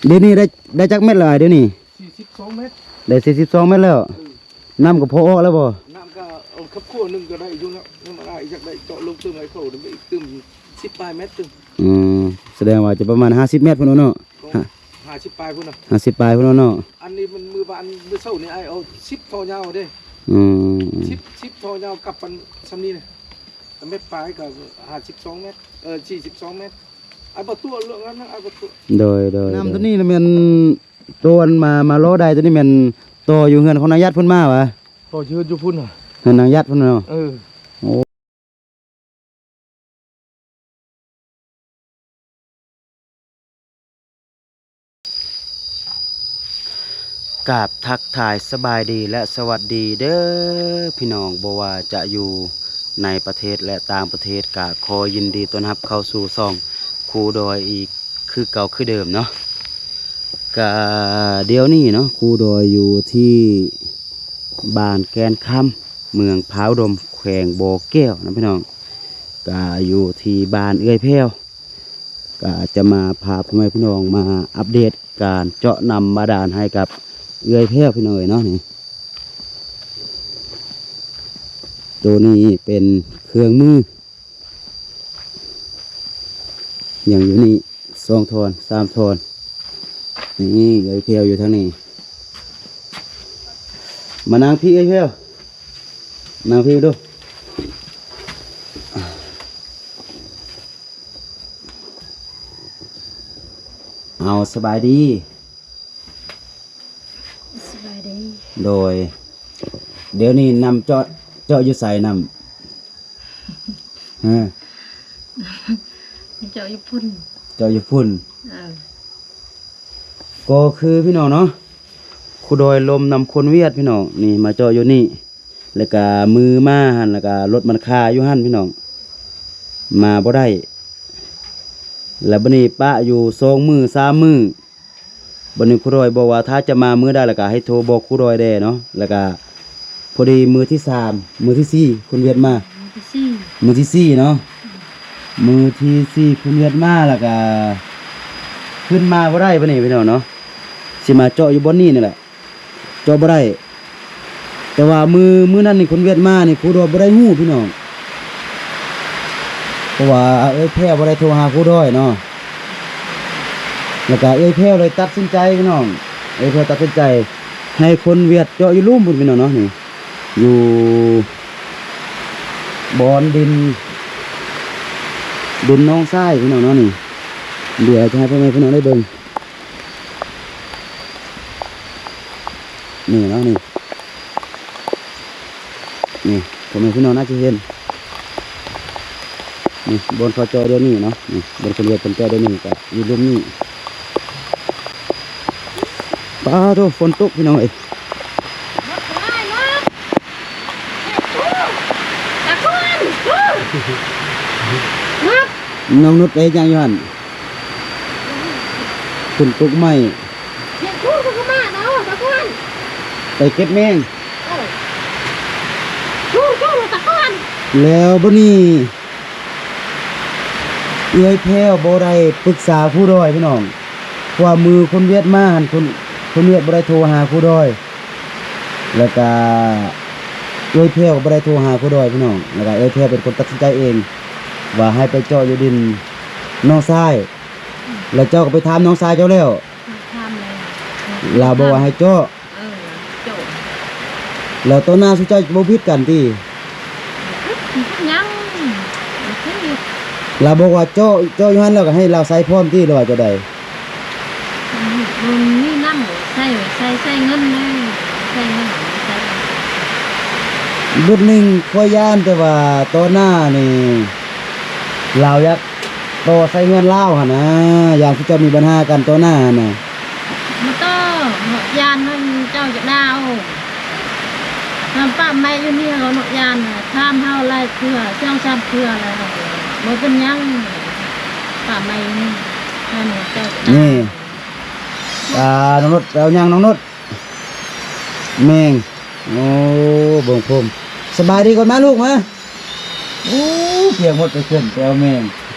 ດຽວນີ້ໄດ້ ໄດ້ຈັກແມັດແລ້ວອ້າຍ ດຽວນີ້? ສີ່ສິບສອງແມັດ ໄດ້ສີ່ສິບສອງແມັດແລ້ວ. ເອີ ນ້ຳກໍພໍອອກແລ້ວບໍ່? ນ້ຳກໍເອົາຄັບຂົວໜຶ່ງກໍໄດ້ຢູ່ເນາະ. ນ້ຳມັນອາຍຢາກໄດ້ເຈາະລົງເຖິງໃຫ້ເຂົາໄດ້ອີກຕື່ມສິບປາຍແມັດຕື່ມ. ອືມ ສະແດງວ່າຈະປະມານຫ້າສິບແມັດພຸ້ນເນາະ. ຂອງຫ້າ ຫ້າສິບປາຍພຸ້ນນະ ຫ້າສິບປາຍພຸ້ນເນາະ. ອັນນີ້ມັນມື້ວານ ມື້ເຊົ້ານີ້ອ້າຍເອົາສິບທໍ່ຍາວເດ້. ອືມ ສິບ ສິບທໍ່ຍາວກັບອັນຊ່ຳນີ້ນະ ແມັດປາຍກໍຫ້າສິບສອງແມັດ ເອີ ສີ່ສິບສອງແມັດ. ອ້າຍບໍ່ຕົວະເລື່ອງນັ້ນນະ ອ້າຍບໍ່ຕົວະ. ໂດຍ ໂດຍ ນ້ຳໂຕນີ້ລະແມ່ນ ໂຕອັນມາ ມາລໍໄດ້ໂຕນີ້ແມ່ນຕໍ່ຢູ່ເຮືອນຂອງນາງຢາດເພິ່ນມາຫວາ? ຕໍ່ຢູ່ເຮືອນຢູ່ພຸ້ນນະ ເຮືອນນາງຢາດພຸ້ນເນາະ. ເອີ ໂອ້ ກາບທັກທາຍສະບາຍດີ ແລະ ສະຫວັດດີເດີພີ່ນ້ອງ ບໍ່ວ່າຈະຢູ່ໃນປະເທດ ແລະ ຕ່າງປະເທດ ກະຂໍຍິນດີຕ້ອນຮັບເຂົ້າສູ່ຊ່ອງຄູດອຍອີກຄືເກົ່າຄືເດີມເນາະ. ກະດຽວນີ້ເນາະ ຄູດອຍຢູ່ທີ່ບ້ານແກ່ນຄຳ ເມືອງພາວດົມ ແຂວງບໍ່ແກ້ວນະພີ່ນ້ອງ. ກະຢູ່ທີ່ບ້ານເອື້ອຍແພ້ວ ກະຈະມາພາພໍ່ແມ່ພີ່ນ້ອງມາອັບເດດການເຈາະນ້ຳບາດານໃຫ້ກັບເອື້ອຍແພ້ວພີ່ນ້ອງເອີຍເນາະ. ນີ້ ໂຕນີ້ເປັນເຄື່ອງມື ຍັງຢູ່ນີ້ ສອງທ່ອນ ສາມທ່ອນ. ນີ້ເອື້ອຍແພ້ວຢູ່ທາງນີ້ ມານັ່ງພີ້ເອື້ອຍແພ້ວ ນັ່ງພີ້ດູ. ເອົາ ສະບາຍດີ. ສະບາຍດີ. ໂດຍ ດຽວນີ້ນ້ຳເຈາະ ເຈາະຢູ່ໃສນ້ຳ? ຮະ? ເຈາະຢູ່ພຸ້ນ ເຈາະຢູ່ພຸ້ນ. ເອີ ກໍຄືພີ່ນ້ອງເນາະ ຄູດອຍລົມນຳຄົນຫວຽດພີ່ນ້ອງ ນີ້ມາເຈາະຢູ່ນີ້ ແລ້ວກະມືມາຫັ້ນ ແລ້ວກະລົດມັນຄາຢູ່ຫັ້ນພີ່ນ້ອງ ມາບໍ່ໄດ້. ແລ້ວບັດນີ້ປະຢູ່ສອງມື້ສາມມື້ ບັດນີ້ຄູດອຍບອກວ່າ ຖ້າຈະມາມື້ໃດ ແລ້ວກະໃຫ້ໂທບອກຄູດອຍແດ່ເນາະ. ແລ້ວກະພໍດີມື້ທີສາມ ມື້ທີສີ່ ຄົນຫວຽດມາ ມື້ທີສີ່ ມື້ທີສີ່ເນາະ ອືມ ມື້ທີສີ່ຄົນຫວຽດມາ ແລ້ວກະຂຶ້ນມາບໍ່ໄດ້ບັດນີ້ພີ່ນ້ອງເນາະ ຊິມາເຈາະຢູ່ບ່ອນນີ້ນີ້ແຫຼະ. ເຈາະບໍ່ໄດ້ ແຕ່ວ່າມື້ ມື້ນັ້ນນີ້ຄົນຫວຽດມານີ້ ຄູດອຍບໍ່ໄດ້ຮູ້ພີ່ນ້ອງ ເພາະວ່າເອື້ອຍແພ້ວບໍ່ໄດ້ໂທຫາຄູດອຍເນາະ. ແລ້ວກະເອື້ອຍແພ້ວເລີຍຕັດສິນໃຈພີ່ນ້ອງ ເອື້ອຍແພ້ວຕັດສິນໃຈໃຫ້ຄົນຫວຽດເຈາະຢູ່ລຸ່ມພຸ້ນພີ່ນ້ອງເນາະ ນີ້ ຢູ່ບ່ອນດິນ ດິນໜອງຊາຍພີ່ນ້ອງເນາະ. ນີ້ ດຽວຈະໃຫ້ພໍ່ແມ່ພີ່ນ້ອງໄດ້ເບິ່ງ ນີ້ເນາະ ນີ້ ນີ້ ພໍ່ແມ່ພີ່ນ້ອງໜ້າຈະເຫັນ ນີ້ ບ່ອນເຂົາເຈາະດຽວນີ້ເນາະ. ນີ້ ບ່ອນຄົນຫວຽດເພິ່ນເຈາະດຽວນີ້ກະຢູ່ລຸ່ມນີ້. ປາໂທ້ ຝົນຕົກພີ່ນ້ອງເອີຍ. ນ້ອງນຸດໄປເຮັດຫຍັງຢູ່ຫັ້ນ? ຂຶ້ນກົກໄມ້ ໄປເກັບແມງ. ແລ້ວບັດນີ້ ເອື້ອຍແພ້ວບໍ່ໄດ້ປຶກສາຄູດອຍພີ່ນ້ອງ ເພາະວ່າມື້ຄົນຫວຽດມາຫັ້ນ ຄົນ ຄົນຫວຽດບໍ່ໄດ້ໂທຫາຄູດອຍ ແລ້ວກະເອື້ອຍແພ້ວກໍບໍ່ໄດ້ໂທຫາຄູດອຍພີ່ນ້ອງ. ແລ້ວກະເອື້ອຍແພ້ວເປັນຄົນຕັດສິນໃຈເອງວ່າໃຫ້ໄປເຈາະຢູ່ດິນນ້ອງຊາຍ ແລ້ວເຈົ້າກໍໄປຖາມນ້ອງຊາຍເຈົ້າແລ້ວ ຖາມແລ້ວ ລາວບອກວ່າໃຫ້ເຈາະ. ເອີ ເຈາະ ແລ້ວຕໍ່ໜ້າຊຸມເຈົ້າບໍ່ຜິດກັນຕິ? ຍັງ ລາວບອກວ່າເຈາະ ເຈາະຢູ່ຫັ້ນແລ້ວກໍໃຫ້ລາວໃສ່ພ້ອມຕິ ຫຼືວ່າຈັ່ງໃດ? ມັນມີນຳ ໃສ່ ໃສ່ ໃສ່ເງິນເລີຍ ໃສ່ເງິນ ໃສ່ ບົດໜຶ່ງຂ້ອຍຢ້ານ ແຕ່ວ່າຕໍ່ໜ້ານີ້ ລາວຢາກ ຕໍ່ໃສ່ເຮືອນລາວຫັ້ນນະ ຢ້ານເຂົາເຈົ້າມີບັນຫາກັນຕໍ່ໜ້າຫັ້ນນະ. ບໍ່ຕໍ່ ຢ້ານເຂົາເຈົ້າຈະດ່າເອົາ. ນຳປະໄມ້ຢູ່ນີ້ເຮົາເນາະ ຢ້ານນະ ຖາມເຮົາຫຼາຍເທື່ອ ສອງສາມເທື່ອແລ້ວ ບໍ່ເປັນຫຍັງ ປະໄມ້ຢູ່ນີ້ ຢ້ານເຂົາເຈົ້າຈະດ່າ. ນີ້ ອ່າ ນ້ອງນຸດ ໄປເອົາຫຍັງນ້ອງນຸດ? ແມງ. ໂອ້ ເບິ່ງໂຄມ. ສະບາຍດີກ່ອນມາລູກມາ. ໂອ້ ປຽກໝົດໄປເຄື່ອນໄປເອົາແມງ.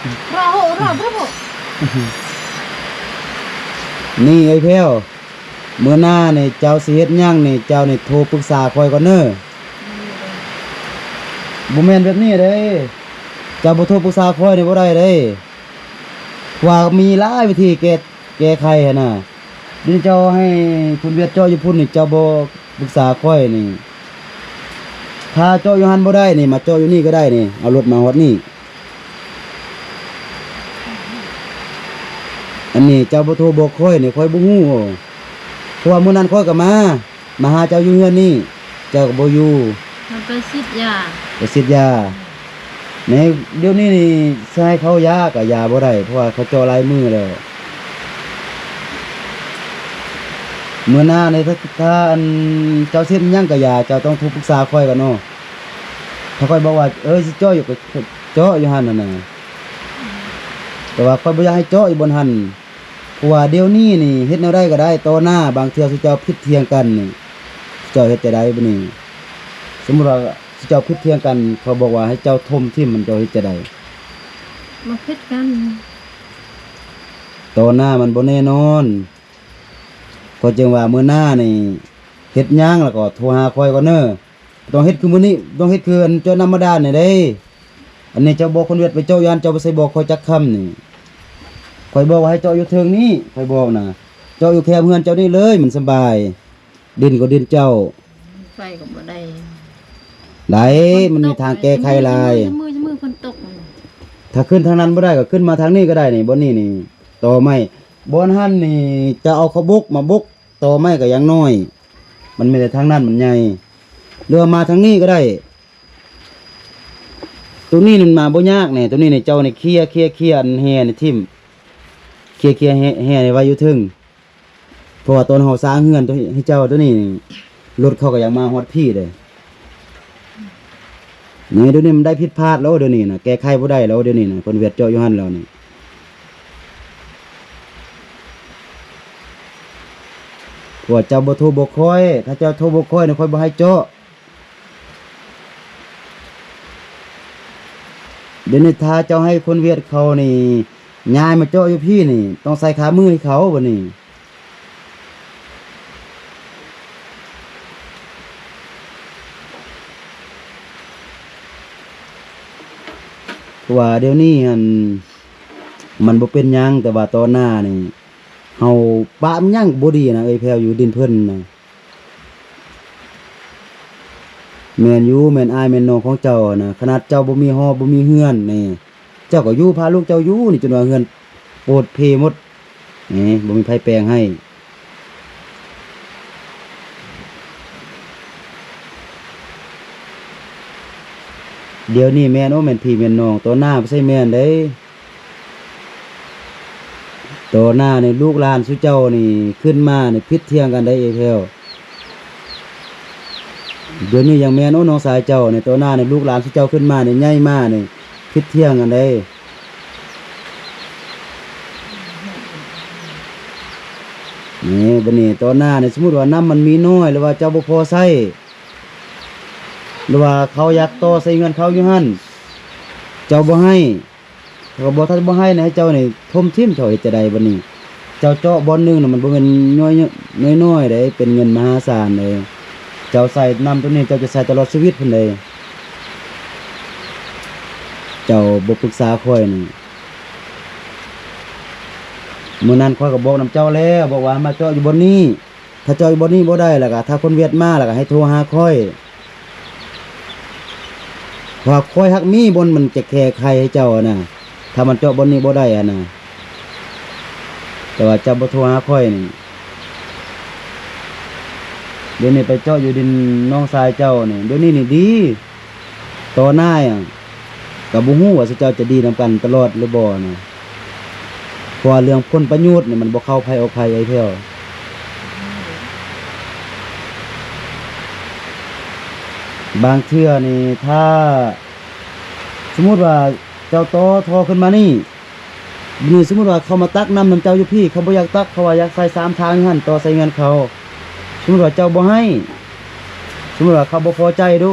ລາໂຫ ລາໂຫ. ນີ້ເອີຍແພ້ວ, ມື້ໜ້ານີ້ເຈົ້າຊິເຮັດຫຍັງນີ້ ເຈົ້ານີ້ໂທປຶກສາຂ້ອຍກ່ອນເດີ. ບໍ່ແມ່ນແບບນີ້ເດ້, ເຈົ້າບໍ່ໂທປຶກສາຂ້ອຍນີ້ບໍ່ໄດ້ເດ້, ວ່າມີຫຼາຍວິທີແກ້ ແກ້ໄຂຫັ້ນນະ. ດຽວນີ້ເຈົ້າໃຫ້ຄົນຫວຽດເຈາະຢູ່ພຸ້ນນີ້ ເຈົ້າບໍ່ປຶກສາຂ້ອຍນີ້ ຖ້າເຈາະຢູ່ຫັ້ນບໍ່ໄດ້ນີ້ ມາເຈາະຢູ່ນີ້ກໍໄດ້ນີ້, ເອົາລົດມາຮອດນີ້. ອັນນີ້ເຈົ້າບໍ່ໂທບອກຂ້ອຍນີ້ ຂ້ອຍບໍ່ຮູ້, ເພາະວ່າມື້ນັ້ນຂ້ອຍກໍມາ ມາຫາເຈົ້າຢູ່ເຮືອນນີ້ ເຈົ້າກໍບໍ່ຢູ່. ມັນໄປສີດຢາ. ໄປສີດຢາ. ໃນດຽວນີ້ນີ້ ຊິໃຫ້ເຂົາຢາກໍຢາບໍ່ໄດ້ ເພາະວ່າເຂົາເຈາະຫຼາຍມື້ແລ້ວ. ມື້ໜ້ານີ້ ຖ້າ ຖ້າອັນເຈົ້າຊິເຮັດຫຍັງກໍຢ່າ ເຈົ້າຕ້ອງໂທປຶກສາຂ້ອຍກ່ອນເນາະ. ຖ້າຂ້ອຍບອກວ່າ ເອີ ຊິເຈາະຢູ່ ກໍເຈາະຢູ່ຫັ້ນຫັ້ນນະ, ແຕ່ວ່າຂ້ອຍບໍ່ຢາກໃຫ້ເຈາະຢູ່ບ່ອນຫັ້ນ. ເພາະວ່າດຽວນີ້ນີ້ເຮັດແນວໃດກໍໄດ້, ຕໍ່ໜ້າບາງເທື່ອຊຸມເຈົ້າຜິດຖຽງກັນນີ້ ເຈົ້າເຮັດຈັ່ງໃດບາດນີ້? ສົມມຸດວ່າຊຸມເຈົ້າຜິດຖຽງກັນ ເຂົາບອກວ່າໃຫ້ເຈົ້າຖົມຖິ້ມ ມັນເຈົ້າເຮັດຈັ່ງໃດ? ບໍ່ຜິດກັນ. ຕໍ່ໜ້າມັນບໍ່ແນ່ນອນ, ກໍຈຶ່ງວ່າມື້ໜ້ານີ້ເຮັດຫຍັງແລ້ວກໍໂທຫາຂ້ອຍກ່ອນເດີ. ຕ້ອງເຮັດຄືມື້ນີ້ ຕ້ອງເຮັດຄືອັນເຈາະນ້ຳບາດານນີ້ເດ້. ອັນນີ້ເຈົ້າບອກຄົນຫວຽດໄປເຈາະຢູ່ຫັ້ນ ເຈົ້າບໍ່ໃສ່ບອກຂ້ອຍຈັກຄຳນີ້. ຂ້ອຍບອກວ່າໃຫ້ເຈາະຢູ່ເທິງນີ້ ຂ້ອຍບອກນະ, ເຈາະຢູ່ແຄມເຮືອນເຈົ້ານີ້ເລີຍ ມັນສະບາຍ, ດິນກໍດິນເຈົ້າ. ໄປກໍບໍ່ໄດ້. ໄດ້ ມັນມີທາງແກ້ໄຂຫຼາຍ. ມື້ ມື້ ມື້ ມື້ ມື້ຝົນຕົກ. ຖ້າຂຶ້ນທາງນັ້ນບໍ່ໄດ້ ກໍຂຶ້ນມາທາງນີ້ກໍໄດ້ນີ້, ບ່ອນນີ້ນີ້ ຕໍໄມ້. ບ່ອນຫັ້ນນີ້ ຈະເອົາເຂົ້າບົກມາບົກ ຕໍໄມ້ກໍຍັງນ້ອຍ, ມັນມີແຕ່ທາງນັ້ນມັນໃຫຍ່, ຫຼືວ່າມາທາງນີ້ກໍໄດ້. ໂຕນີ້ມັນມາບໍ່ຍາກແນ່, ໂຕນີ້ນີ້ເຈົ້ານີ້ເຄຍ ເຄຍ ເຄຍອັນແຮ່ນີ້ຖິ້ມ, ເຄຍ ເຄຍແຮ່ ແຮ່ນີ້ໄວ້ຢູ່ເທິງ. ເພາະວ່າຕອນເຮົາສ້າງເຮືອນໂຕໃຫ້ເຈົ້າໂຕນີ້ນີ້ ລົດເຂົາກໍຍັງມາຮອດພີ້ເດ້. ນີ້ ດຽວນີ້ມັນໄດ້ຜິດພາດແລ້ວ ດຽວນີ້ນະ ແກ້ໄຂບໍ່ໄດ້ແລ້ວ ດຽວນີ້ນະ ເພິ່ນຫວຽດເຈາະຢູ່ຫັ້ນແລ້ວນີ້. ເພາະວ່າເຈົ້າບໍ່ໂທບອກຂ້ອຍ, ຖ້າເຈົ້າໂທບອກຂ້ອຍນີ້ ຂ້ອຍບໍ່ໃຫ້ເຈາະ. ດຽວນີ້ຖ້າເຈົ້າໃຫ້ຄົນຫວຽດເຂົານີ້ຍ້າຍມາເຈາະຢູ່ພີ້ນີ້ ຕ້ອງໃສ່ຄາມືໃຫ້ເຂົາບາດນີ້. ເພາະວ່າດຽວນີ້ຫັ້ນ ມັນບໍ່ເປັນຫຍັງ, ແຕ່ວ່າຕໍ່ໜ້ານີ້ ເຮົາປະມັນຫຍັງບໍ່ດີນະ ເອີຍແພ້ວ ຢູ່ດິນເພິ່ນນະ. ແມ່ນຢູ່ ແມ່ນອ້າຍແມ່ນນ້ອງຂອງເຈົ້າຫັ້ນນະ, ຂະໜາດເຈົ້າບໍ່ມີຫໍບໍ່ມີເຮືອນນີ້ ເຈົ້າກໍຢູ່ພາລູກເຈົ້າຢູ່ນີ້ ຈົນວ່າເຮືອນໂປດເພໝົດນີ້ ບໍ່ມີໃຜແປງໃຫ້. ດຽວນີ້ແມ່ນ ໂອ້ ແມ່ນພີ່ແມ່ນນ້ອງ, ຕໍ່ໜ້າບໍ່ໃຊ່ແມ່ນເດ້. ຕໍ່ໜ້ານີ້ລູກຫຼານສູ່ເຈົ້ານີ້ຂຶ້ນມານີ້ຜິດຖຽງກັນໄດ້ເອແພວ. ດຽວນີ້ຍັງແມ່ນ ໂອ້ ນ້ອງຊາຍເຈົ້ານີ້, ຕໍ່ໜ້ານີ້ລູກຫຼານສູ່ເຈົ້າຂຶ້ນມານີ້ ໃຫຍ່ມານີ້ຜິດຖຽງກັນໄດ້. ນີ້ ບັດນີ້ຕໍ່ໜ້ານີ້ ສົມມຸດວ່ານ້ຳມັນມີໜ້ອຍ ຫຼືວ່າເຈົ້າບໍ່ພໍໃຊ້ ຫຼືວ່າເຂົາຢາກຕໍ່ໃສ່ເຮືອນເຂົາຢູ່ຫັ້ນ ເຈົ້າບໍ່ໃຫ້ ເຂົາກໍບອກ ຖ້າບໍ່ໃຫ້ນະ ໃຫ້ເຈົ້ານີ້ຖົມຖິ້ມ ເຈົ້າເຮັດຈັ່ງໃດບັດນີ້? ເຈົ້າເຈາະບ່ອນໜຶ່ງນະ ມັນບໍ່ແມ່ນນ້ອຍ ນ້ອຍໆເດ້ ເປັນເງິນມະຫາສານເດ້. ເຈົ້າໃສ່ນ້ຳຕົວນີ້ ເຈົ້າຈະໃຊ້ຕະຫຼອດຊີວິດພຸ້ນເດ້. ເຈົ້າບໍ່ປຶກສາຂ້ອຍນີ້. ມື້ນັ້ນຂ້ອຍກໍບອກນຳເຈົ້າແລ້ວ ບອກວ່າໃຫ້ມາເຈາະຢູ່ບ່ອນນີ້. ຖ້າເຈົ້າຢູ່ບ່ອນນີ້ບໍ່ໄດ້ ແລ້ວກໍຖ້າຄົນຫວຽດມາ ແລ້ວກໍໃຫ້ໂທຫາຂ້ອຍ ເພາະວ່າຂ້ອຍຫາກມີບ່ອນມັນຈະແກ້ໄຂໃຫ້ເຈົ້າຫັ້ນນະ ຖ້າມັນເຈາະບ່ອນນີ້ບໍ່ໄດ້ຫັ້ນນະ. ແຕ່ວ່າເຈົ້າບໍ່ໂທຫາຂ້ອຍນີ້ ດຽວນີ້ໄປເຈາະຢູ່ດິນນ້ອງຊາຍເຈົ້ານີ້ ດຽວນີ້ນີ້ດີ. ຕໍ່ໜ້າກໍບໍ່ຮູ້ວ່າເຈົ້າຈະດີນຳກັນຕະຫຼອດຫຼືບໍ່ນະ ເພາະວ່າເລື່ອງຜົນປະໂຫຍດນີ້ມັນບໍ່ເຂົ້າໃຜອອກໃຜເອີຍແພ້ວ. ບາງເທື່ອນີ້ ຖ້າສົມມຸດວ່າເຈົ້າຕໍ່ທໍ່ຂຶ້ນມານີ້ ນີ້ ສົມມຸດວ່າເຂົາມາຕັກນ້ຳນຳເຈົ້າຢູ່ພີ້ ເຂົາບໍ່ຢາກຕັກ ເຂົາວ່າຢາກໃສ່ສາມທາງຢູ່ຫັ້ນ ຕໍ່ໃສ່ເຮືອນເຂົາ. ສົມມຸດວ່າເຈົ້າບໍ່ໃຫ້ ສົມມຸດວ່າເຂົາບໍ່ພໍໃຈດູ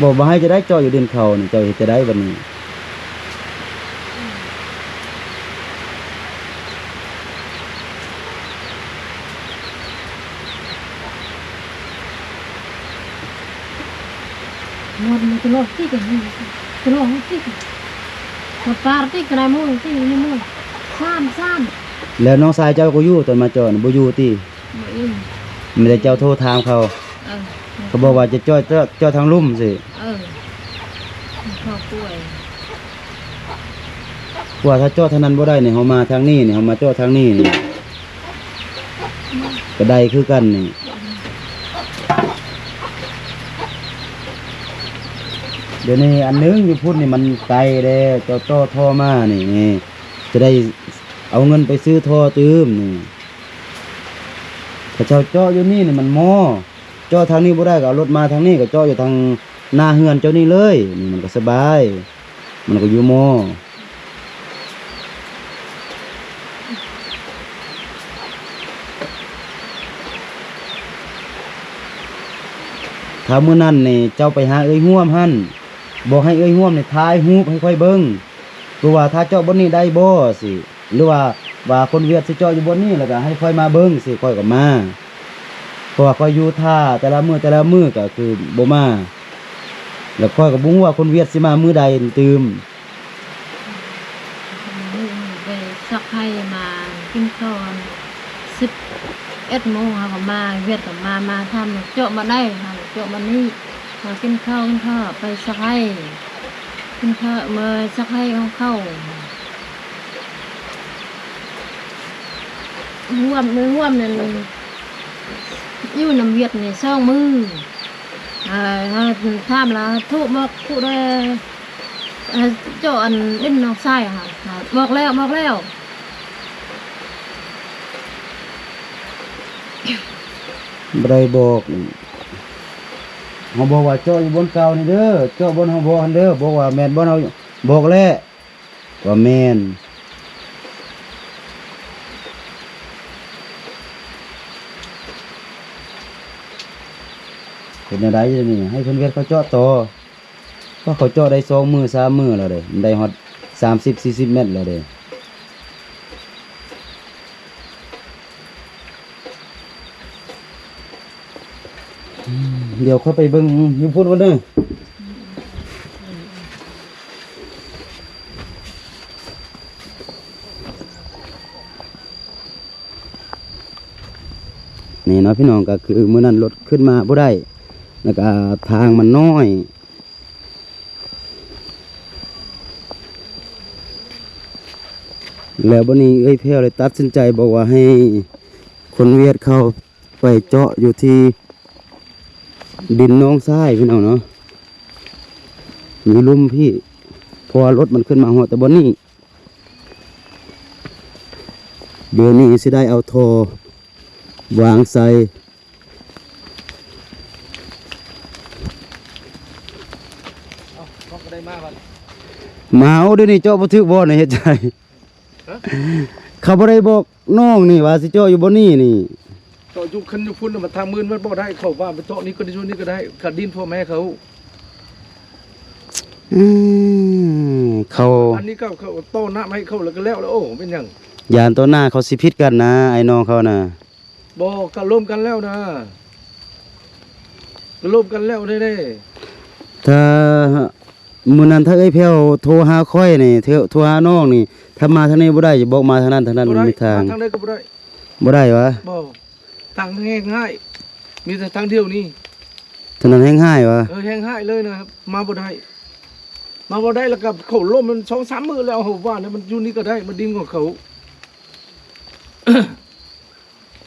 ບໍ່ ບໍ່ໃຫ້ຈະໄດ້ເຈາະຢູ່ດິນເຂົານີ້ ເຈົ້າເຮັດຈະໄດ້ບັດນີ້? ເ ມັນຕະຫຼອດຕິກະ ຕະຫຼອດຕິກະ ມາປາດຕິກະໄດ້ໝູ່ຕິ ມີໝູ່ສາມ ສາມ. ແລ້ວນ້ອງຊາຍເຈົ້າກໍຢູ່ຕອນມາເຈາະນະ ບໍ່ຢູ່ຕິ? ບໍ່ຢູ່. ມີແຕ່ເຈົ້າໂທຖາມເຂົາ? ເອີ. ເຂົາບອກວ່າຈະເຈາະ ເຈາະ ເຈາະທາງລຸ່ມຊີ້? ເອີ. ເຂົາປ່ວຍ. ວ່າຖ້າເຈາະທາງນັ້ນບໍ່ໄດ້ນີ້ ເຮົາມາທາງນີ້ນີ້ ເຮົາມາເຈາະທາງນີ້ນີ້ ກໍໄດ້ຄືກັນນີ້. ດຽວນີ້ອັນໜຶ່ງຢູ່ພຸ້ນນີ້ມັນໄກເດ້ ເຈົ້າຕໍ່ທໍ່ມານີ້ ນີ້ ຈະໄດ້ເອົາເງິນໄປຊື້ທໍ່ຕື່ມນີ້. ເຂົາເຈົ້າເຈາະຢູ່ນີ້ນີ້ມັນມໍ່ ເຈາະທາງນີ້ບໍ່ໄດ້ ກໍເອົາລົດມາທາງນີ້ ກໍເຈາະຢູ່ທາງໜ້າເຮືອນເຈົ້ານີ້ເລີຍ ນີ້ມັນກໍສະບາຍ ມັນກໍຢູ່ມໍ່. ຖ້າມື້ນັ້ນນີ້ເຈົ້າໄປຫາເອື້ອຍຮ່ວມຫັ້ນ ບອກໃຫ້ເອື້ອຍຮ່ວມນີ້ຖ່າຍຮູບໃຫ້ຂ້ອຍເບິ່ງ ຄືວ່າຖ້າເຈາະບ່ອນນີ້ໄດ້ບໍ່ຊີ້ ຫຼືວ່າ ວ່າຄົນຫວຽດຊິເຈາະຢູ່ບ່ອນນີ້ ແລ້ວກໍໃຫ້ຂ້ອຍມາເບິ່ງຊີ້ ຂ້ອຍກໍມາ. ເພາະວ່າຂ້ອຍຢູ່ຖ້າແຕ່ລະມື້ ແຕ່ລະມື້ກໍຄືບໍ່ມາ ແລ້ວຂ້ອຍກໍບໍ່ຮູ້ວ່າຄົນຫວຽດຊິມາມື້ໃດຕື່ມ. ໄປຊັກໄຫ້ມາກິນຂ້າວ ສິບເອັດໂມງເຮົາກໍມາ ຫວຽດກໍມາ ມາຖາມເຈາະບ່ອນໃດ ເຮົາເຈາະບ່ອນນີ້ ມາກິນຂ້າວ ກິນຂ້າວ ໄປຊັກໄຫ້ ກິນຂ້າວ ມາຊັກໄຫ້ ເອົາເຂົ້າ ຮ່ວມ ຮ່ວມນັ້ນ ຢູ່ນຳຫວຽດນີ້ສອງມື້ ເອີ ເຮົາຖາມລາວ ໂທບອກຜູ້ໃດ ເອີ ເຈາະອັນດິນນ້ອງຊາຍ ເຮົາບອກແລ້ວ ບອກແລ້ວ ບໍ່ໄດ້ບອກ. ເຮົາບອກວ່າເຈາະຢູ່ບ່ອນເກົ່ານີ້ເດີ ເຈາະບ່ອນເຮົາບອກຫັ້ນເດີ ບອກວ່າແມ່ນບ່ອນເຮົາບອກແລ້ວ. ກໍແມ່ນ ເຮັດແນວໃດດຽວນີ້ ໃຫ້ຄົນຫວຽດເຂົາເຈາະຕໍ່ ເພາະເຂົາເຈາະໄດ້ສອງມື້ສາມມື້ແລ້ວເດ້ ມັນໄດ້ຮອດສາມສິບສີ່ສິບແມັດແລ້ວເດ້. ອືມ ດຽວຂ້ອຍໄປເບິ່ງຢູ່ພຸ້ນກ່ອນເດີ. ນີ້ເນາະພີ່ນ້ອງ ກໍຄືມື້ນັ້ນລົດຂຶ້ນມາບໍ່ໄດ້ ແລ້ວກໍທາງມັນນ້ອຍ ແລ້ວບັດນີ້ເອື້ອຍແພ້ວເລີຍຕັດສິນໃຈບອກວ່າໃຫ້ຄົນຫວຽດເຂົາໄປເຈາະຢູ່ທີ່ດິນໜອງຊາຍ ພີ່ນ້ອງເນາະ ຢູ່ລຸ່ມພີ້ ເພາະວ່າລົດມັນຂຶ້ນມາຮອດແຕ່ບ່ອນນີ້. ດຽວນີ້ຊິໄດ້ເອົາທໍ່ວາງໃສ່ ເອົາ ເຂົາກໍໄດ້ມາບັດ ມາ ໂອ້ ດຽວນີ້ເຈາະບໍ່ຖືກບ່ອນ ເຮັດໃຈ ຮະ ເຂົາບໍ່ໄດ້ບອກນ້ອງນີ້ວ່າຊິເຈາະຢູ່ບ່ອນນີ້ນີ້ ເຈາະຢູ່ ຄັນຢູ່ພຸ້ນນະ ມັນທາງອື່ນມັນບໍ່ໄດ້ ເຂົາວ່າໄປເຈາະນີ້ກໍໄດ້ ຢູ່ນີ້ກໍໄດ້ ກະດິນພໍ່ແມ່ເຂົາ. ອືມ ເຂົາ ອັນນີ້ກໍ ເຂົາຕໍ່ນ້ຳໃຫ້ເຂົາແລ້ວກໍແລ້ວ ແລ້ວ ໂອ້ ເປັນຫຍັງ ຢ້ານຕໍ່ໜ້າເຂົາຊິຜິດກັນນະ ອ້າຍນ້ອງເຂົານະ. ບໍ່ ກໍລົມກັນແລ້ວນະ ກໍລົມກັນແລ້ວເດ້ ເດ້. ຖ້າມື້ນັ້ນ ຖ້າເອື້ອຍແພ້ວໂທຫາຂ້ອຍນີ້ ໂທ ໂທຫານ້ອງນີ້ ຖ້າມາທາງນີ້ບໍ່ໄດ້ ຈະບອກມາທາງນັ້ນ ທາງນັ້ນ ບໍ່ໄດ້ ມັນມີທາງ ມາທາງໃດກໍບໍ່ໄດ້ ບໍ່ໄດ້ຫວາ? ບໍ່ ທາງແຮ່ງຮ້າຍ ມີແຕ່ທາງດຽວນີ້ ທາງນັ້ນແຮ່ງຮ້າຍຫວາ? ເອີ ແຮ່ງຮ້າຍເລີຍນະ ມາບໍ່ໄດ້ ມາບໍ່ໄດ້ ແລ້ວກໍເຂົາລົມມັນສອງສາມມື້ແລ້ວ ເຮົາວ່ານະ ມັນຢູ່ນີ້ກໍໄດ້ ມັນດິນຂອງເຂົາ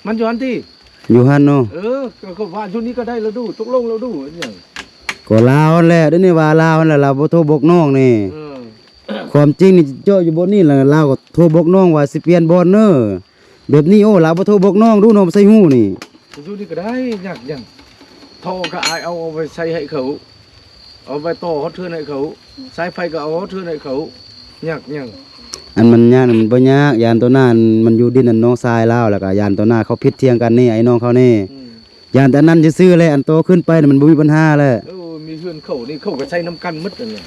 ມັນຢູ່ຫັ້ນຕິ? ຢູ່ຫັ້ນເນາະ ເອີ ກໍ ກໍວ່າຢູ່ນີ້ກໍໄດ້ແລ້ວດູ ຕົກລົງແລ້ວດູ ເປັນຫຍັງ? ກໍລາວຫັ້ນແຫຼະ ດຽວນີ້ວ່າລາວຫັ້ນແຫຼະ ລາວບໍ່ໂທບອກນ້ອງນີ້ ເອີ ຄວາມຈິງນີ້ເຈາະຢູ່ບ່ອນນີ້ລະ ລາວກໍໂທບອກນ້ອງວ່າຊິປ່ຽນບ່ອນເນີ ແບບນີ້ ໂອ້ ລາວບໍ່ໂທບອກນ້ອງດູ ນ້ອງບໍ່ໃສ່ຫູນີ້ ຢູ່ນີ້ກໍໄດ້ ຍາກຫຍັງ? ທໍ່ກໍອາຍເອົາ ເອົາໄປໃສ່ໃຫ້ເຂົາ ເອົາໄປຕໍ່ຮອດເຮືອນໃຫ້ເຂົາ ສາຍໄຟກໍເອົາຮອດເຮືອນໃຫ້ເຂົາ ຍາກຫຍັງ? ອັນມັນຍາກນັ້ນມັນບໍ່ຍາກ ຢ້ານຕໍ່ໜ້າມັນຢູ່ດິນອັນນ້ອງຊາຍລາວ ແລ້ວກໍຢ້ານຕໍ່ໜ້າເຂົາຜິດຖຽງກັນນີ້ ໄອ້ນ້ອງເຂົານີ້ ອືມ ຢ້ານແຕ່ອັນນັ້ນຊື່ໆແຫຼະ ອັນໂຕຂຶ້ນໄປນີ້ມັນບໍ່ມີບັນຫາແຫຼະ ເອີ ມີເຮືອນເຂົານີ້ ເຂົາກໍໃຊ້ນຳກັນໝົດນັ້ນແຫຼະ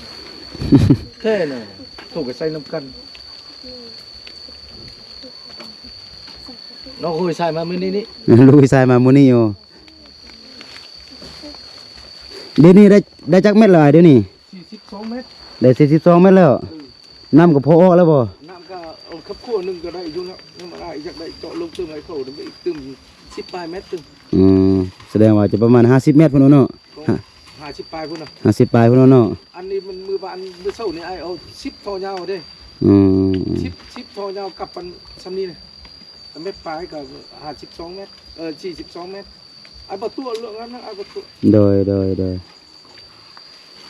ແທ້ນະ ເຂົາກໍໃຊ້ນຳກັນ ເນາະ ເຮີ້ຍ ຊາຍມາມື້ນີ້ນີ້ ລູກຊາຍມາມື້ນີ້ໂອ. ດຽວນີ້ໄດ້ ໄດ້ຈັກແມັດແລ້ວອ້າຍ ດຽວນີ້? ສີ່ສິບສອງແມັດ ໄດ້ສີ່ສິບສອງແມັດແລ້ວ. ເອີ ນ້ຳກໍພໍອອກແລ້ວບໍ່? ນ້ຳກໍເອົາຄັບຂົວໜຶ່ງກໍໄດ້ຢູ່ແລ້ວ. ນ້ຳມັນອາຍຢາກໄດ້ເຈາະລົງເຕີມໃຫ້ເຂົາໄດ້ອີກຕື່ມສິບປາຍແມັດຕື່ມ. ອືມ ສະແດງວ່າຈະປະມານຫ້າສິບແມັດພຸ້ນເນາະ. ກໍຫ້າສິບປາຍພຸ້ນນະ ຫ້າສິບປາຍພຸ້ນເນາະ. ອັນນີ້ມັນມື້ວານ ມື້ເຊົ້ານີ້ອ້າຍເອົາສິບທໍ່ຍາວເດ້. ອືມ ສິບ ສິບທໍ່ຍາວກັບອັນຊ່ຳນີ້ນະ ແມັດປາຍກໍຫ້າສິບສອງແມັດ ເອີ ສີ່ສິບສອງແມັດ. ອ້າຍບໍ່ຕົວະເລື່ອງນັ້ນນະ ອ້າຍບໍ່ຕົວະ. ໂດຍ ໂດຍ ໂດຍ.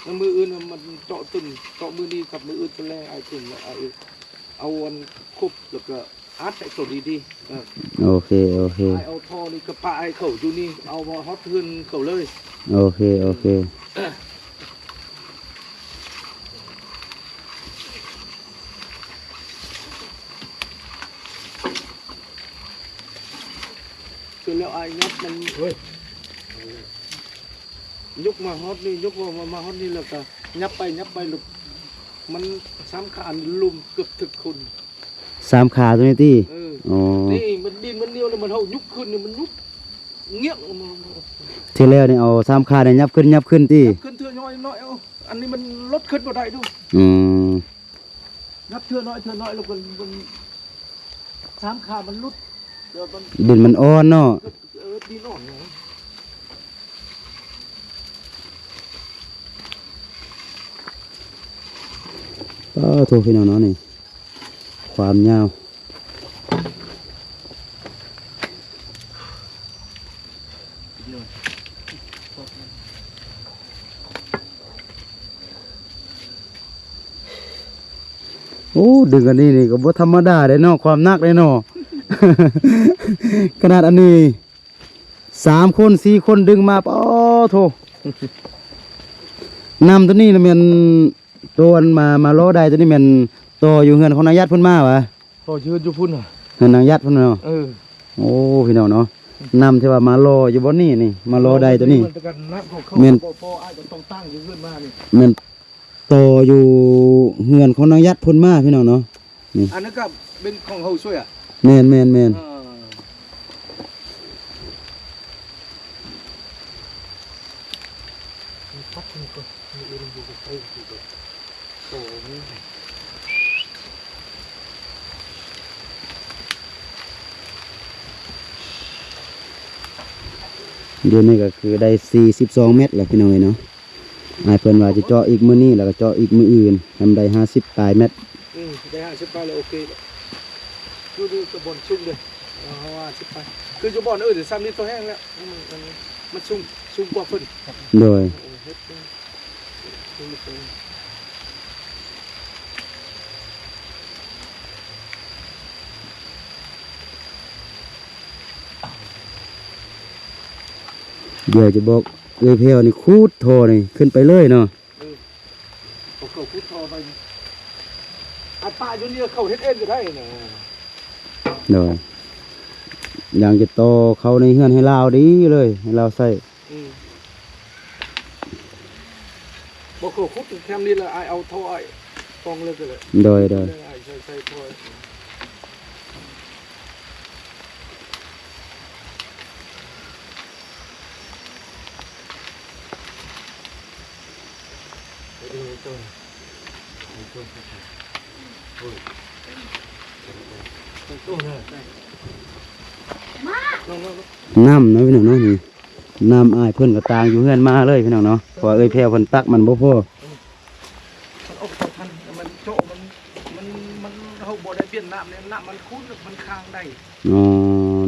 ແລ້ວມື້ອື່ນມັນເຈາະຕື່ມ ເຈາະມື້ນີ້ກັບມື້ອື່ນຕອນແລງອ້າຍຕື່ມ ເອົາ ເອົາອັນຄົບ ແລ້ວກໍອັດໃຫ້ເຂົາດີໆ. ເອີ ໂອເຄ ໂອເຄ. ອ້າຍເອົາທໍ່ນີ້ກໍປະໃຫ້ເຂົາຢູ່ນີ້ ເອົາມາຮອດເຮືອນເຂົາເລີຍ. ໂອເຄ ໂອເຄ. ເສັດແລ້ວອ້າຍຫຍັບມັນ ເຮີ້ຍ ຍົກມາຮອດນີ້ ຍົກມາ ມາຮອດນີ້ ແລ້ວກໍຫຍັບໄປ ຫຍັບໄປ ແລ້ວມັນສາມຂາ ອັນລຸ່ມເກືອບຖືກຄົນ. ສາມຂາໂຕນີ້ຕິ? ເອີ ອໍ ນີ້ມັນດິນມັນໜຽວ ແລ້ວມັນເຮົາຍຸກຂຶ້ນນີ້ ມັນຍຸກງຽກ. ທີແລກນີ້ເອົາສາມຂານີ້ຫຍັບຂຶ້ນ ຫຍັບຂຶ້ນຕິ? ຫຍັບຂຶ້ນເທື່ອນ້ອຍໆ ເອົາ ອັນນີ້ມັນລົດຂຶ້ນບໍ່ໄດ້ດູ. ອືມ ຫຍັບເທື່ອນ້ອຍ ເທື່ອນ້ອຍ ແລ້ວມັນ ມັນ ສາມຂາມັນຫຼຸດ ແລ້ວມັນ ດິນມັນອ່ອນເນາະ. ເອີ ດິນອ່ອນ. ປາໂທ ພີ່ນ້ອງເນາະ ນີ້ຄວາມຍາວ. ໂອ້ ດຶງອັນນີ້ນີ້ກໍບໍ່ທຳມະດາເດ້ເນາະ ຄວາມໜັກເດ້ເນາະ. ຂະໜາດອັນນີ້ສາມຄົນສີ່ຄົນດຶງມາ ປາໂທ. ນ້ຳໂຕນີ້ນະແມ່ນ ໂຕອັນມາ ມາລໍໄດ້ໂຕນີ້ແມ່ນຕໍ່ຢູ່ເຮືອນຂອງນາງຢັດເພິ່ນມາຫວາ? ຕໍ່ເຮືອນຢູ່ພຸ້ນນະ ເຮືອນນາງຢັດພຸ້ນເນາະ. ເອີ ໂອ້ ພີ່ນ້ອງເນາະ ນ້ຳທີ່ວ່າມາລໍຢູ່ບ່ອນນີ້ນີ້ ມາລໍໄດ້ໂຕນີ້ ແມ່ນ ບໍ່ພໍ ອາດຈະຕ້ອງຕັ້ງຢູ່ເຮືອນມານີ້ ແມ່ນຕໍ່ຢູ່ເຮືອນຂອງນາງຢັດພຸ້ນມາ ພີ່ນ້ອງເນາະ. ນີ້ ອັນນັ້ນກໍເປັນຂອງເຮົາຊ່ວຍອະ? ແມ່ນໆໆ. ເອີ ດຽວນີ້ກໍຄືໄດ້ສີ່ສິບສອງແມັດແລ້ວ ພີ່ນ້ອງເອີຍເນາະ. ອ້າຍເພິ່ນວ່າຈະເຈາະອີກມື້ນີ້ ແລ້ວກໍເຈາະອີກມື້ອື່ນ ໃຫ້ມັນໄດ້ຫ້າສິບປາຍແມັດ. ອືມ ໄດ້ຫ້າສິບປາຍແລ້ວ ໂອເຄແລ້ວ. ຢູ່ ຢູ່ຕະບົນສູງເດ້ ເຮົາວ່າສິບປາຍ ຄືຢູ່ບ່ອນອື່ນຊ້ຳນີ້ໂຕແຫ້ງແລ້ວ ມັນ ມັນ ມັນສູງ ສູງກວ່າເພິ່ນ. ໂດຍ. ເອີ ເຮັດ ດຽວຈະບອກເອື້ອຍແພ້ວນີ້ຂຸດທໍ່ນີ້ຂຶ້ນໄປເລີຍເນາະ. ເອີ ເອົາເຂົາຂຸດທໍ່ໄປ ອັດປະຢູ່ນີ້ເຂົາເຮັດເອງກໍໄດ້ນະ. ໂດຍ ຢ່າງຈະຕໍ່ເຂົ້າໃນເຮືອນໃຫ້ລາວດີເລີຍ ໃຫ້ລາວໃຊ້. ອືມ ບໍ່ເຂົາຂຸດແຄມນີ້ລະ ອ້າຍເອົາທໍ່ອ້າຍປ່ອງເລີຍກໍໄດ້. ໂດຍ ໂດຍ ອ້າຍໃສ່ ໃສ່ທໍ່. ນ້ຳເນາະ ພີ່ນ້ອງເນາະ ນີ້ ນ້ຳອ້າຍເພິ່ນກໍຕາງຢູ່ເຮືອນມາເລີຍ ພີ່ນ້ອງເນາະ ເພາະວ່າເອື້ອຍແພ້ວເພິ່ນຕັກມັນບໍ່ພໍ. ມັນອອກບໍ່ທັນ ມັນເຈາະ ມັນ ມັນ ມັນ ເຮົາບໍ່ໄດ້ປ່ຽນນ້ຳນີ້ ນ້ຳມັນຂຸ້ນ ມັນຄ້າງໄດ້. ອໍ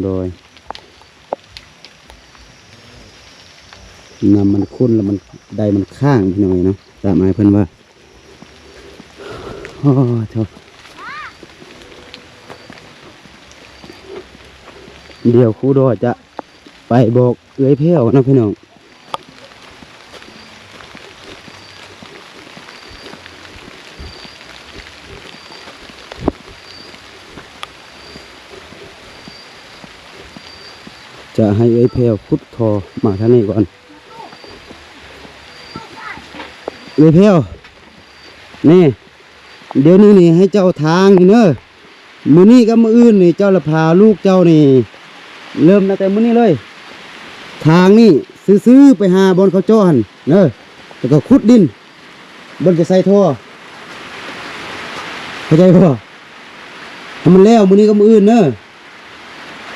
ໂດຍ ນ້ຳມັນຂຸ້ນແລ້ວມັນ ໄດມັນຄ້າງ ພີ່ນ້ອງເອີຍເນາະ ຕາມອ້າຍເພິ່ນວ່າ. ໂອ້ໂທ້ ດຽວຄູດໍຈະໄປບອກເອື້ອຍແພ້ວເນາະ ພີ່ນ້ອງ. ຈະໃຫ້ເອື້ອຍແພ້ວຂຸດທໍ່ມາທາງນີ້ກ່ອນ. ເອື້ອຍແພ້ວ ນີ້ ດຽວນີ້ນີ້ໃຫ້ເຈົ້າທາງນີ້ເນີ. ມື້ນີ້ກັບມື້ອື່ນນີ້ເຈົ້າລະພາລູກເຈົ້ານີ້ ເລີ່ມຕັ້ງແຕ່ມື້ນີ້ເລີຍ ທາງນີ້ ຊື່ໆ ໄປຫາບ່ອນເຂົາເຈາະຫັ້ນເດີ ແລ້ວກໍຂຸດດິນບ່ອນຈະໃສ່ທໍ່ ເຂົ້າໃຈບໍ່? ໃຫ້ມັນແລ້ວມື້ນີ້ກັບມື້ອື່ນເດີ.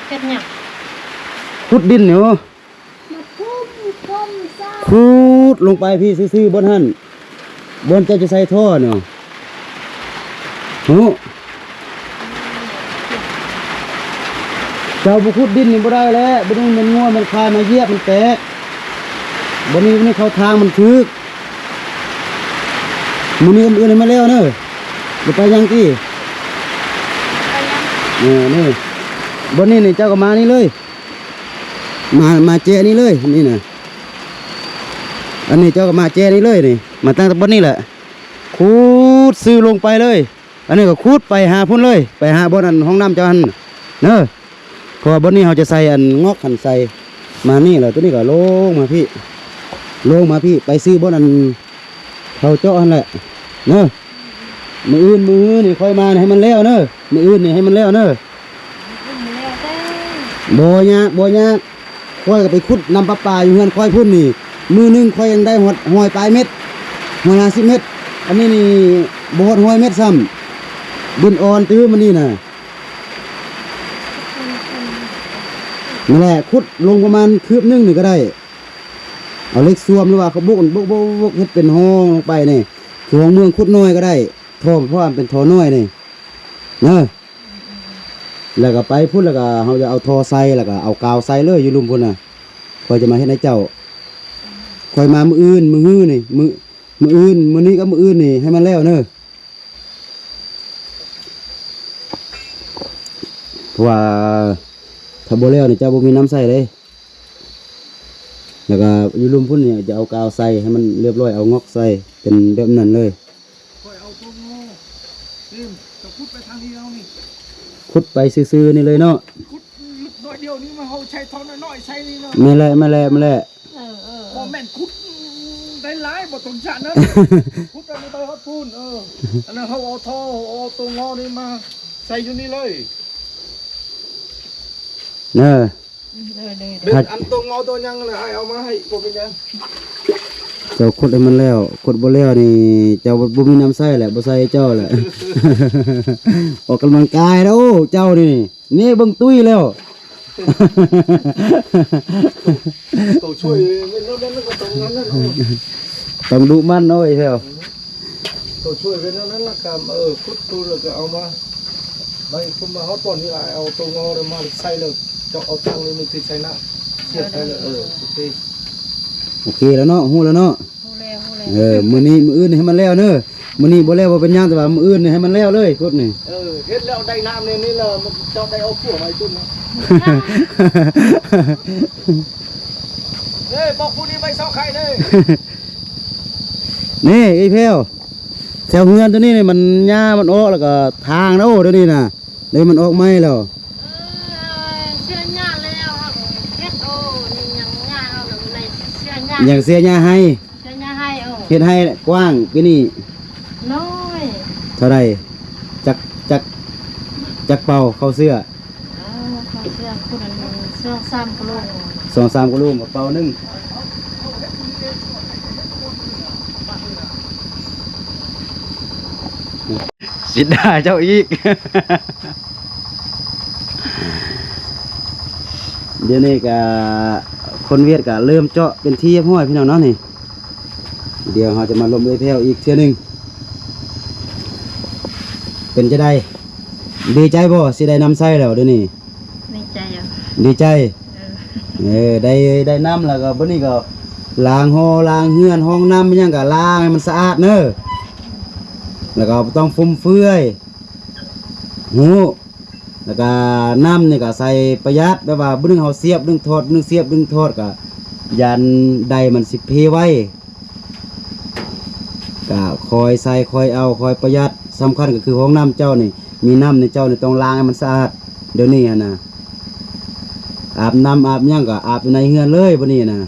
ເຮັດຫຍັງ? ຂຸດດິນນີ້ ມາປຸ້ມ ປຸ້ມຊະ ຂຸດລົງໄປພີ້ຊື່ໆ ບ່ອນຫັ້ນ ບ່ອນເຈົ້າຈະໃສ່ທໍ່ເນາະ. ໂອ້ ເຈົ້າບໍ່ຂຸດດິນນີ້ບໍ່ໄດ້ແລ້ວ ບໍ່ຕ້ອງແມ່ນງົວແມ່ນຄວາຍມາຢຽບມັນແຕກ. ບ່ອນນີ້ ບ່ອນນີ້ເຂົ້າທາງມັນຖືກ. ມື້ນີ້ມື້ອື່ນໃຫ້ມັນແລ້ວເດີ. ບໍ່ໄປຫຍັງຕິ? ໄປຫຍັງ? ເອີ ນີ້ ບ່ອນນີ້ນີ້ ເຈົ້າກໍມານີ້ເລີຍ ມາ ມາແຈະນີ້ເລີຍ ນີ້ນະ. ອັນນີ້ເຈົ້າກໍມາແຈະນີ້ເລີຍນີ້ ມາຕັ້ງແຕ່ບ່ອນນີ້ແຫຼະ ຂຸດຊື່ລົງໄປເລີຍ. ອັນນີ້ກໍຂຸດໄປຫາພຸ້ນເລີຍ ໄປຫາບ່ອນອັນຫ້ອງນ້ຳເຈົ້າຫັ້ນເດີ. ເພາະວ່າບ່ອນນີ້ເຮົາຈະໃສ່ອັນງອກຫັ້ນໃສ່ມານີ້ ແລ້ວຕົວນີ້ກໍລົງມາພີ້ ລົງມາພີ້ ໄປຊື່ບ່ອນອັນເຂົາເຈາະຫັ້ນແຫຼະເດີ. ມື້ອື່ນມື້ຮືນີ້ຄ່ອຍມາໃຫ້ມັນແລ້ວເດີ ມື້ອື່ນນີ້ໃຫ້ມັນແລ້ວເດີ. ບໍ່ຍາກ ບໍ່ຍາກ. ຂ້ອຍກໍໄປຂຸດນ້ຳປະປາຢູ່ເຮືອນຂ້ອຍພຸ້ນນີ້ ມື້ໜຶ່ງຂ້ອຍຍັງໄດ້ຮອດຮ້ອຍປາຍເມັດ ຮ້ອຍຫ້າສິບເມັດ. ອັນນີ້ນີ້ບໍ່ຮອດຮ້ອຍເມັດຊ້ຳ ດິນອ່ອນຕື່ມອັນນີ້ນະ. ນັ້ນແຫຼະ ຂຸດລົງປະມານຄືບໜຶ່ງນີ້ກໍໄດ້ ເອົາເຫຼັກຊວມ ຫຼືວ່າເຂົາບົກ ບົກ ບົກ ບົກ ເຮັດເປັນຮ່ອງລົງໄປນີ້ ຄືຂອງເມືອງຂຸດນ້ອຍກໍໄດ້ ທໍ່ ເພາະວ່າມັນເປັນທໍ່ນ້ອຍນີ້ເດີ. ແລ້ວກໍໄປພຸ້ນ ແລ້ວກໍເຮົາຈະເອົາທໍ່ໃສ່ ແລ້ວກໍເອົາກາວໃສ່ເລີຍຢູ່ລຸ່ມພຸ້ນນະ. ຂ້ອຍຈະມາເຮັດໃຫ້ເຈົ້າ ຂ້ອຍມາມື້ອື່ນ ມື້ຮືນີ້ ມື້ ມື້ອື່ນ ມື້ນີ້ກັບມື້ອື່ນນີ້ໃຫ້ມັນແລ້ວເດີ. ເພາະວ່າຖ້າບໍ່ແລ້ວນີ້ເຈົ້າບໍ່ມີນ້ຳໃສ່ເດ້. ແລ້ວກໍຢູ່ລຸ່ມພຸ້ນນີ້ຈະເອົາກາວໃສ່ໃຫ້ມັນລຽບລ້ອຍ ເອົາງອກໃສ່ເປັນແບບນັ້ນເລີຍ. ຂ້ອຍເອົາຕົວງໍ ນີ້ ຈະຂຸດໄປທາງນີ້ເອົານີ້ ຂຸດໄປຊື່ໆນີ້ເລີຍເນາະ. ຂຸດເລິກໜ້ອຍດຽວນີ້ ມາເຮົາໃຊ້ທໍ່ນ້ອຍໆໃສ່ນີ້ເນາະ. ແມ່ນແຫຼະ ແມ່ນແຫຼະ ແມ່ນແຫຼະ. ເອີ ເອີ ບໍ່ແມ່ນຂຸດໄດ້ຫຼາຍ ບໍ່ຕ້ອງຈະນັ້ນ ຂຸດອັນນີ້ໄປຮອດພຸ້ນ. ເອີ ອັນນັ້ນເຮົາເອົາທໍ່ ເອົາຕົວງໍນີ້ມາໃສ່ຢູ່ນີ້ເລີຍເດີ. ເອີ ເດີ ເດີ ເປັນອັນຕົວງໍຕົວຫຍັງນະ ອ້າຍເອົາມາໃຫ້ ບໍ່ເປັນຫຍັງ. ເຈົ້າຂຸດໃຫ້ມັນແລ້ວ ຂຸດບໍ່ແລ້ວນີ້ ເຈົ້າບໍ່ມີນ້ຳໃຊ້ແຫຼະ ບໍ່ໃສ່ໃຫ້ເຈົ້າແຫຼະ. ອອກກຳລັງກາຍແລ້ວເຈົ້ານີ້ ນີ້ເບິ່ງຕຸ້ຍແລ້ວ. ໂຕຊ່ວຍເປັນແນວນັ້ນ ກໍຕ້ອງນັ້ນນະ ຕ້ອງດຸໝັ່ນເນາະ ໄອ້ແຖວ. ໂຕຊ່ວຍເປັນແນວນັ້ນລະ ກະ ເອີ ຂຸດຕູແລ້ວກະເອົາມາ ໄວ້ຄຸມມາຮອດບ່ອນນີ້ລະ ເອົາໂຕງໍມາໃສ່ແລ້ວ ເຈາະເອົາຖັງນີ້ ມີທີ່ໃສ່ນ້ຳ ສຽບໃສ່ແລ້ວ. ເອີ ໂອເຄ ໂອເຄແລ້ວເນາະ ຮູ້ແລ້ວເນາະ. ຮູ້ແລ້ວ ຮູ້ແລ້ວ. ເອີ ມື້ນີ້ມື້ອື່ນໃຫ້ມັນແລ້ວເດີ. ມື້ນີ້ບໍ່ແລ້ວບໍ່ເປັນຫຍັງ ແຕ່ວ່າມື້ອື່ນໃຫ້ມັນແລ້ວເລີຍ ຂຸດນີ້. ເອີ ເຮັດແລ້ວໄດ້ນ້ຳໃນນີ້ລະ ເຈົ້າໄດ້ເອົາຜົວມາໃຫ້ຕຸ້ນເນາະ. ເອີ ບອກຜູ້ນີ້ໄປຊອກໄຂ່ເດີ. ນີ້ອີ່ແພ້ວ ແຖວເຮືອນຕົວນີ້ນີ້ມັນຫຍ້າມັນອອກ ແລ້ວກໍທາງນະ ໂອ້ ຕົວນີ້ນະ ນີ້ມັນອອກໃໝ່ແລ້ວ. ເອີ ເຊື່ອຫຍ້າແລ້ວ ເຮັດ ໂອ້ ຍັງຫຍ້າເຮົານຳໃນເຊື່ອຫຍ້າ ຍັງເຊື່ອຫຍ້າໃຫ້ ເຊື່ອຫຍ້າໃຫ້. ໂອ້ ເຮັດໃຫ້ກວ້າງປີນີ້ ນ້ອຍ ເທົ່າໃດ? ຈັກ ຈັກ ຈັກເປົາເຂົ້າເຊື່ອ? ເອີ ເຂົ້າເຊື່ອພຸ້ນ ອັນສອງສາມກະໂຫຼ ສອງສາມກະໂຫຼ ເປົາໜຶ່ງ. ຊິດາເຈົ້າອີກ. ດຽວນີ້ກະຄົນຫວຽດກະເລີ່ມເຈາະເປັນທີ່ຮຽບຮ້ອຍ ພີ່ນ້ອງເນາະ. ນີ້ ດຽວເຮົາຈະມາລົມເອື້ອຍແພ້ວອີກເທື່ອໜຶ່ງ. ເປັນຈັ່ງໃດ? ດີໃຈບໍ່? ຊິໄດ້ນ້ຳໃຊ້ແລ້ວດຽວນີ້. ດີໃຈຢູ່ ດີໃຈ. ເອີ ເອີ ໄດ້ ໄດ້ນ້ຳແລ້ວກໍ ບັດນີ້ກໍລ້າງຫໍ່ລ້າງເຮືອນ ຫ້ອງນ້ຳຫຍັງກໍລ້າງໃຫ້ມັນສະອາດເນີ ແລ້ວກໍບໍ່ຕ້ອງຟຸມເຟືອຍ ຮູ້. ແລ້ວກະນ້ຳນີ້ກະໃສ່ປະຢັດ ແບບວ່າມື້ໜຶ່ງເຮົາສຽບໜຶ່ງຖອດ ມື້ໜຶ່ງສຽບໜຶ່ງຖອດ ກະຢ້ານໄດມັນຊິເພໄວ. ກະຄອຍໃສ່ ຄອຍເອົາ ຄອຍປະຢັດ. ສຳຄັນກໍຄືຫ້ອງນ້ຳເຈົ້ານີ້ ມີນ້ຳໃນເຈົ້ານີ້ຕ້ອງລ້າງໃຫ້ມັນສະອາດ. ດຽວນີ້ຫັ້ນນະ ອາບນ້ຳອາບຫຍັງກໍອາບຢູ່ໃນເຮືອນເລີຍ ບັດນີ້ນະ.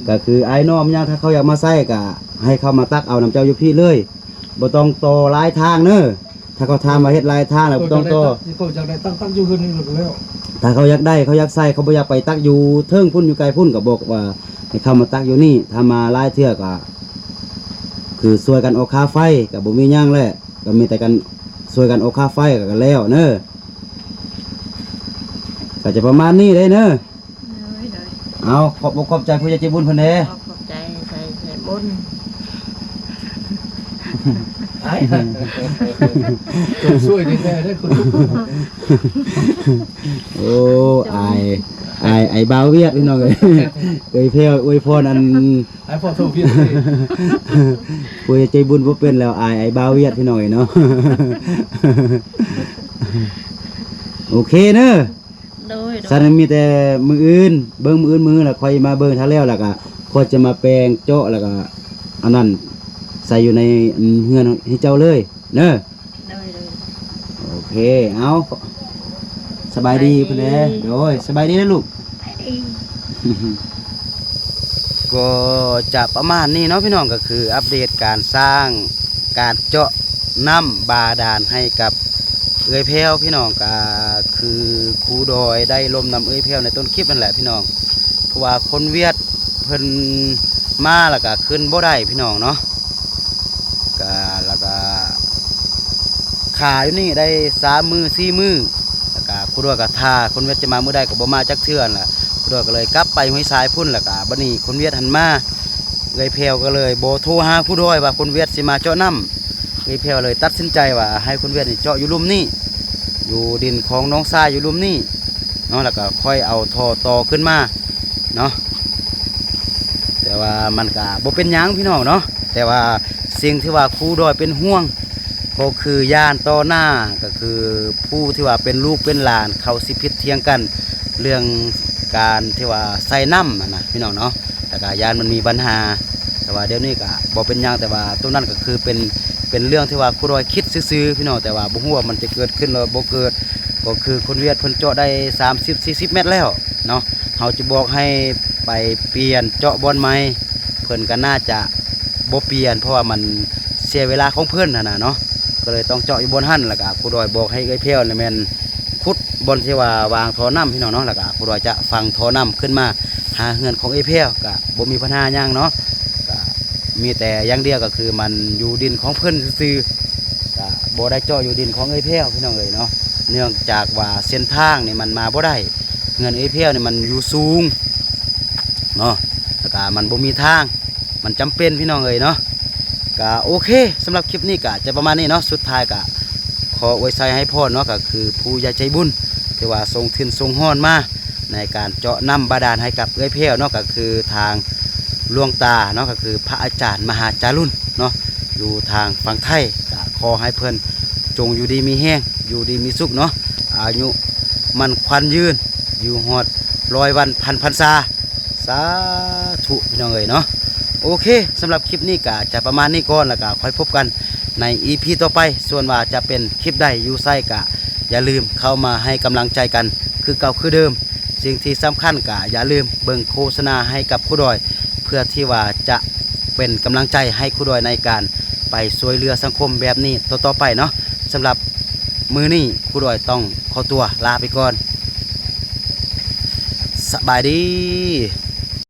ກໍຄືອ້າຍນ້ອງຫຍັງ ຖ້າເຂົາຢາກມາໃຊ້ ກໍໃຫ້ເຂົາມາຕັກເອົານຳເຈົ້າຢູ່ພີ້ເລີຍ ບໍ່ຕ້ອງຕໍ່ຫຼາຍທາງເນີ. ຖ້າເຂົາຖາມວ່າເຮັດຫຼາຍທາງແລ້ວບໍ່ຕ້ອງຕໍ່ ເຂົາຢາກໄດ້ ເຂົາຢາກໄດ້ ຕັ້ງ ຕັ້ງຢູ່ເຮືອນນີ້ແລ້ວ. ຖ້າເຂົາຢາກໄດ້ ເຂົາຢາກໃຊ້ ເຂົາບໍ່ຢາກໄປຕັກຢູ່ເທິງພຸ້ນ ຢູ່ໄກພຸ້ນ ກໍບອກວ່າ ເຂົ້າມາຕັກຢູ່ນີ້. ຖ້າມາຫຼາຍເທື່ອກໍຄືຊ່ວຍກັນອອກຄ່າໄຟ ກໍບໍ່ມີຫຍັງແຫຼະ ກໍມີແຕ່ກັນ ຊ່ວຍກັນອອກຄ່າໄຟກໍແລ້ວເນີ. ກໍຈະປະມານນີ້ເດ້ເນີ. ໂດຍ ໂດຍ. ເອົາ ຂອບອົກຂອບໃຈຜູ້ໃຫຍ່ໃຈບຸນເພິ່ນແດ່. ຂອບ ຂອບໃຈໃສ່ ໃສ່ບຸນ. ໄອ້ ຕ້ອງຊ່ວຍແທ້ໆເດີ. ໂອ້ ອາຍ ອາຍ ອາຍບ່າວຫວຽດ ພີ່ນ້ອງເອີຍ. ເອີຍແພ້ວອວຍພອນອັນ ອ້າຍພໍ່ໂທຫວຽດເດ້. ຜູ້ໃຫຍ່ໃຈບຸນບໍ່ເປັນແລ້ວ ອາຍ ອາຍບ່າວຫວຽດ ພີ່ນ້ອງເອີຍເນາະ. ໂອເຄເນີ. ໂດຍ ໂດຍ. ຊັ້ນມີແຕ່ມື້ອື່ນ ເບິ່ງມື້ອື່ນ ມື້ລະຄ່ອຍມາເບິ່ງ ຖ້າແລ້ວລະກະຄ່ອຍຈະມາແປງເຈາະ ລະກະອັນນັ້ນໃສ່ຢູ່ໃນ ອັນ ເຮືອນໃຫ້ເຈົ້າເລີຍເນີ. ໂດຍ ໂດຍ. ໂອເຄ ເອົາ ສະບາຍດີ ສະບາຍດີ ເພິ່ນແດ່. ໂດຍ ສະບາຍດີນະລູກ. ສະບາຍດີ. ກໍຈະປະມານນີ້ເນາະ ພີ່ນ້ອງ, ກໍຄືອັບເດດການສ້າງ ການເຈາະນ້ຳບາດານໃຫ້ກັບເອື້ອຍແພ້ວ ພີ່ນ້ອງ. ກໍຄືຄູດອຍໄດ້ລົມນຳເອື້ອຍແພ້ວໃນຕົ້ນຄລິບນັ້ນແຫຼະ ພີ່ນ້ອງ, ເພາະວ່າຄົນຫວຽດເພິ່ນມາ ແລ້ວກໍຂຶ້ນບໍ່ໄດ້ ພີ່ນ້ອງເນາະ. ກະ ແລ້ວກະຄາຢູ່ນີ້ໄດ້ສາມມື້ສີ່ມື້ ແລ້ວກະຄູດອຍກະຖ້າຄົນຫວຽດຈະມາມື້ໃດກໍບໍ່ມາຈັກເທື່ອຫັ້ນລະ. ຄູດອຍກໍເລີຍກັບໄປຫ້ວຍຊາຍພຸ້ນ ແລ້ວກະບັດນີ້ຄົນຫວຽດຫັ້ນມາ, ເອື້ອຍແພ້ວກໍເລີຍບໍ່ໂທຫາຄູດອຍວ່າຄົນຫວຽດຊິມາເຈາະນ້ຳ. ເອື້ອຍແພ້ວເລີຍຕັດສິນໃຈວ່າໃຫ້ຄົນຫວຽດນີ້ເຈາະຢູ່ລຸ່ມນີ້ ຢູ່ດິນຂອງນ້ອງຊາຍຢູ່ລຸ່ມນີ້ເນາະ, ແລ້ວກໍຄ່ອຍເອົາທໍ່ຕໍ່ຂຶ້ນມາເນາະ. ແຕ່ວ່າມັນກະບໍ່ເປັນຫຍັງ ພີ່ນ້ອງເນາະ, ແຕ່ວ່າສິ່ງທີ່ວ່າຄູດອຍເປັນຫ່ວງ ກໍຄືຢ້ານຕໍ່ໜ້າ ກໍຄືຜູ້ທີ່ວ່າເປັນລູກເປັນຫຼານ ເຂົາຊິຜິດຖຽງກັນເລື່ອງການທີ່ວ່າໃສ່ນ້ຳຫັ້ນນະ ພີ່ນ້ອງເນາະ, ແລ້ວກະຢ້ານມັນມີບັນຫາ. ແຕ່ວ່າດຽວນີ້ກະບໍ່ເປັນຫຍັງ, ແຕ່ວ່າໂຕນັ້ນກໍຄືເປັນ ເປັນເລື່ອງທີ່ວ່າຄູດອຍຄິດຊື່ໆ ພີ່ນ້ອງ, ແຕ່ວ່າບໍ່ຮູ້ວ່າມັນຈະເກີດຂຶ້ນ ຫຼື ບໍ່ເກີດ. ກໍຄືຄົນຫວຽດເພິ່ນເຈາະໄດ້ສາມສິບສີ່ສິບແມັດແລ້ວເນາະ, ເຮົາຈະບອກໃຫ້ໄປປ່ຽນເຈາະບ່ອນໃໝ່ ເພິ່ນກໍໜ້າຈະບໍ່ປ່ຽນ ເພາະວ່າມັນເສຍເວລາຂອງເພິ່ນຫັ້ນນະເນາະ, ກໍເລີຍຕ້ອງເຈາະຢູ່ບ່ອນຫັ້ນ. ແລ້ວກໍຄູດອຍບອກໃຫ້ເອື້ອຍແພ້ວນີ້ແມ່ນຂຸດບ່ອນທີ່ວ່າວາງທໍ່ນ້ຳ ພີ່ນ້ອງເນາະ, ແລ້ວກໍຄູດອຍຈະຝັງທໍ່ນ້ຳຂຶ້ນມາຫາເຮືອນຂອງເອື້ອຍແພ້ວ ກໍບໍ່ມີບັນຫາຫຍັງເນາະ. ກໍມີແຕ່ຢ່າງດຽວກໍຄືມັນຢູ່ດິນຂອງເພິ່ນຊື່ໆ, ກໍບໍ່ໄດ້ເຈາະຢູ່ດິນຂອງເອື້ອຍແພ້ວ ພີ່ນ້ອງເອີຍເນາະ, ເນື່ອງຈາກວ່າເສັ້ນທາງນີ້ມັນມາບໍ່ໄດ້, ເຮືອນເອື້ອຍແພ້ວນີ້ມັນຢູ່ສູງເນາະ, ແລ້ວກໍມັນບໍ່ມີທາງ ມັນຈຳເປັນ ພີ່ນ້ອງເອີຍເນາະ. ກະໂອເຄ ສຳລັບຄລິບນີ້ກະຈະປະມານນີ້ເນາະ. ສຸດທ້າຍກະຂໍອວຍໄຊໃຫ້ພອນເນາະ, ກະຄືຜູ້ໃຫຍ່ໃຈບຸນທີ່ວ່າສົ່ງທຶນສົ່ງຮອນມາໃນການເຈາະນ້ຳບາດານໃຫ້ກັບເອື້ອຍແພ້ວເນາະ, ກະຄືທາງຫຼວງຕາເນາະ, ກະຄືພະອາຈານມະຫາຈາລຸນເນາະ ຢູ່ທາງຝັ່ງໄທ. ກະຂໍໃຫ້ເພິ່ນຈົ່ງຢູ່ດີມີແຮງ ຢູ່ດີມີສຸກເນາະ, ອາຍຸໝັ້ນຂວັນຍືນ ຢູ່ຮອດຮ້ອຍວັນພັນພັນສາ. ສາທຸ ພີ່ນ້ອງເອີຍເນາະ. ໂອເຄ ສຳລັບຄລິບນີ້ກະຈະປະມານນີ້ກ່ອນ, ແລ້ວກະຄ່ອຍພົບກັນໃນອີພີຕໍ່ໄປ. ສ່ວນວ່າຈະເປັນຄລິບໃດ ຢູ່ໃສກະຢ່າລືມເຂົ້າມາໃຫ້ກຳລັງໃຈກັນຄືເກົ່າຄືເດີມ. ສິ່ງທີ່ສຳຄັນກະຢ່າລືມເບິ່ງໂຄສະນາໃຫ້ກັບຄູດອຍ ເພື່ອທີ່ວ່າຈະເປັນກຳລັງໃຈໃຫ້ຄູດອຍໃນການໄປຊ່ວຍເຫຼືອສັງຄົມແບບນີ້ຕໍ່ໆໄປເນາະ. ສຳລັບມື້ນີ້ຄູດອຍຕ້ອງຂໍຕົວລາໄປກ່ອນ. ສະບາຍດີ.